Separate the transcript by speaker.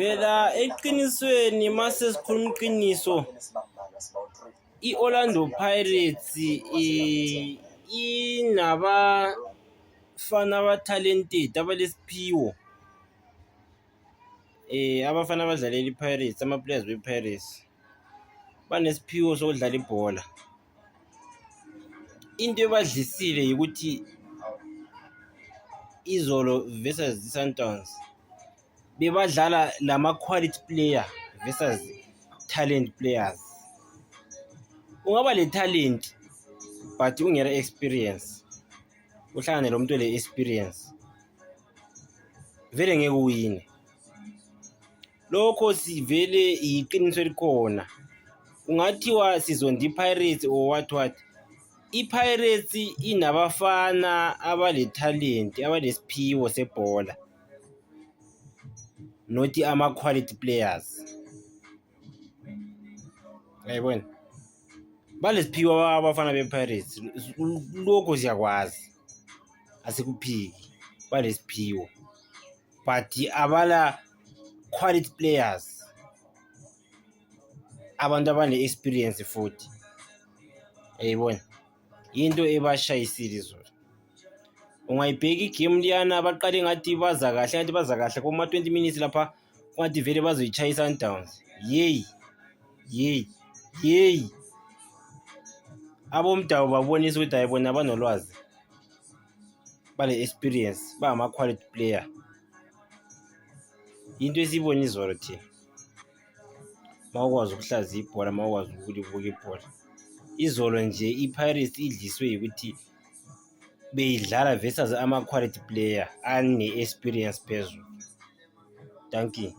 Speaker 1: Phela eqinisweni mase sikhuluma iqiniso, i-Orlando Pirates inabafana aba-talented abalesiphiwo. Abafana abadlalela i-Pirates, ama-players we-Pirates banesiphiwo sokudlala ibhola. Into ebadlisile ukuthi izolo versus i-Sundowns bebadlala lama-quality player versus talent players. Ungaba le talent but ungela experience, uhlangane lo muntu ole experience, vele ngeke uwine. Lokho sivele yiqiniso elikhona. Kungathiwa sizonda i-Pirates or what what, i-Pirates inabafana abale-talent, abalesiphiwo sebhola, not ama-quality players. Uyayibona? Balesiphiwo abafana be-Pirates, lokho siyakwazi, asikuphiki, balesiphiwo but abala quality players, abantu abane-experience futhi. Uyayibona? Into ebashayisile izolo. Ungayibheka igemu liyana, baqale ngathi baza kahle, ngathi baza kahle kuma-20 minutes lapha, kungathi vele bazoyitshaya i-Sundowns. Yeyi, yeyi, yeyi, abomdabu babonisa ukuthi hayi bona banolwazi, bale-experience, bangama-quality player. Into esiyibona izolo thina, uma ukwazi ukuhlaziya ibhola, uma ukwazi ukulibuka ibhola. Izolo nje i-Pirates idliswe yikuthi beyidlala versus ama-quality player ane-experience phezulu. Dankie.